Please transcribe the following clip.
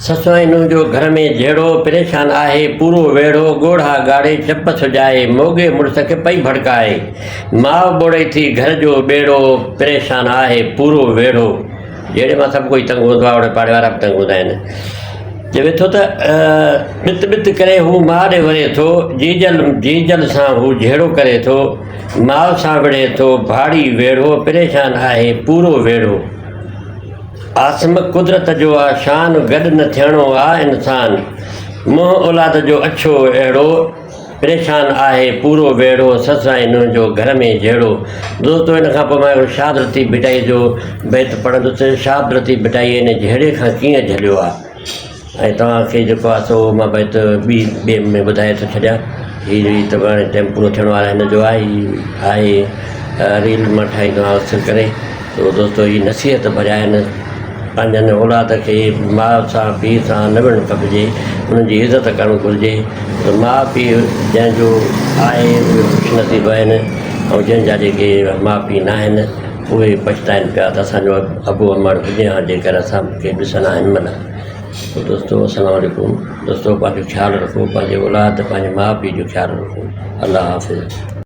سس ۽ نونهن جو گهر ۾ جهيڙو، پريشان آهي پورو ويڙهو، ڳوڙها ڳاڙي چپ سجائي، موڳي مڙس کي پئي ڀڙڪائي. ماء ٻوڙي ٿي گهر جو ٻيڙو، پريشان آهي پورو ويڙهو. جهيڙي مان سڀ ڪوئي تنگ هوندو آهي، اوڙي پاڙي وارا به تنگ هوندا آهن. چوي ٿو ته ٻت ٻت ڪري هو ماء ڏي وري ٿو، جيجل جيجل سان هو جهيڙو ڪري ٿو، ماء سان وڙهي ٿو، ڀاڙي ويڙهو، پريشان آهي پورو ويڙهو. آثم قدرت جو آ شان گڏ نه ٿيڻو آ انسان منهن اولاد جو اڇو اهڙو پريشان آهي پورو ويڙهو سس ۽ ننهن جو گهر ۾ جهيڙو دوستو ان کان پوء مان هڪڙو شاهه عبداللطيف ڀٽائي جو بيت پڙهندس شاهه عبداللطيف ڀٽائي ان جهيڙي کان ڪيئن جهليو آ ۽ توهان کي جيڪو آهي سو مان بيت ٻي ٻئي ۾ ٻڌائي ٿو ڇڏيان هي هي ته هاڻي ٽائيم پورو ٿيڻ وارو هن جو آهي هي آهي ريل مان ٺاهيندو آهيان اڪثر ڪري تو دوستو هي نصيحت ڀريا آهن پنهنجن اولاد کي ماء سان پيء سان نه وڙهڻ کپجي انهن جي عزت ڪرڻ گهرجي ته ماء پيء جنهن جو آهي اهي خوش نصيب آهن ۽ جنهن جا جيڪي ماء پيء نه آهن اهي پڇتائن پيا ته اسان جو ابو امڙ هجي ها جيڪر اسان کي ڏسن ها هن مهل ته دوستو السلام عليڪم دوستو پنهنجو خيال رکو پنهنجي اولاد پنهنجي ماء پيء جو خيال رکو الله حافظ.